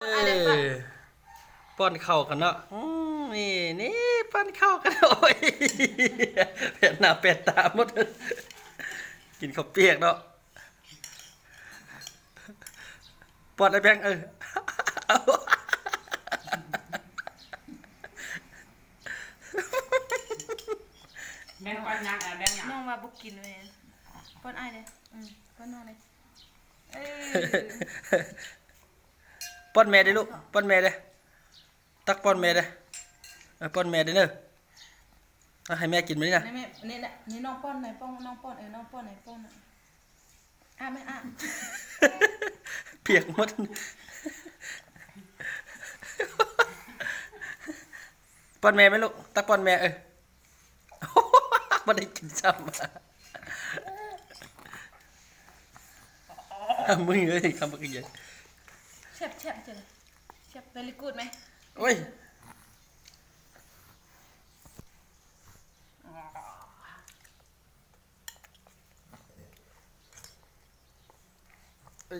ເອີ ປ້ອນເຂົ້າກັນເນາະ. ອືມ ນີ້ ນີ້ ປ້ອນເຂົ້າກັນ. ໂອ້ຍ ແປດໜ້າແປດຕາໝົດ. ກິນເຂົ້າປຽກເນາະ. ປ້ອນໄອ້ແບງ ເອີ ແບງ ປ້ອນຫຍັງ ເອີ ແບງຫຍັງ? ນ້ອງວ່າບໍ່ກິນແມ່. ປ້ອນອ້າຍເດ້. ອືມ ປ້ອນນ້ອງເດ້. ເອີ ປ້ອນແມ່ເດ້ລູກ ປ້ອນແມ່ເດ້. ຕັກປ້ອນແມ່ເດ້. ເອີ ປ້ອນແມ່ເດ້ເນີ. ເອົາໃຫ້ແມ່ກິນບາດນີ້ນະ. ນີ້ແມ່ ນີ້ແຫຼະ ນີ້ນ້ອງປ້ອນໃຫ້ປ້ອນ ນ້ອງປ້ອນ ເອີ ນ້ອງປ້ອນໃຫ້ປ້ອນນະ. ອ້າແມ່ ອ້າ. ປຽກໝົດ. ປ້ອນແມ່ໄໝລູກ ຕັກປ້ອນແມ່. ເອີ ບໍ່ໄດ້ກິນຊ້ຳ. ມຶງເອີຍ ຄຳບັກໃຫຍ່. ແຊບ ແຊບ ແຊບ very good ໄໝ? ໂອ້ຍ. ເອີ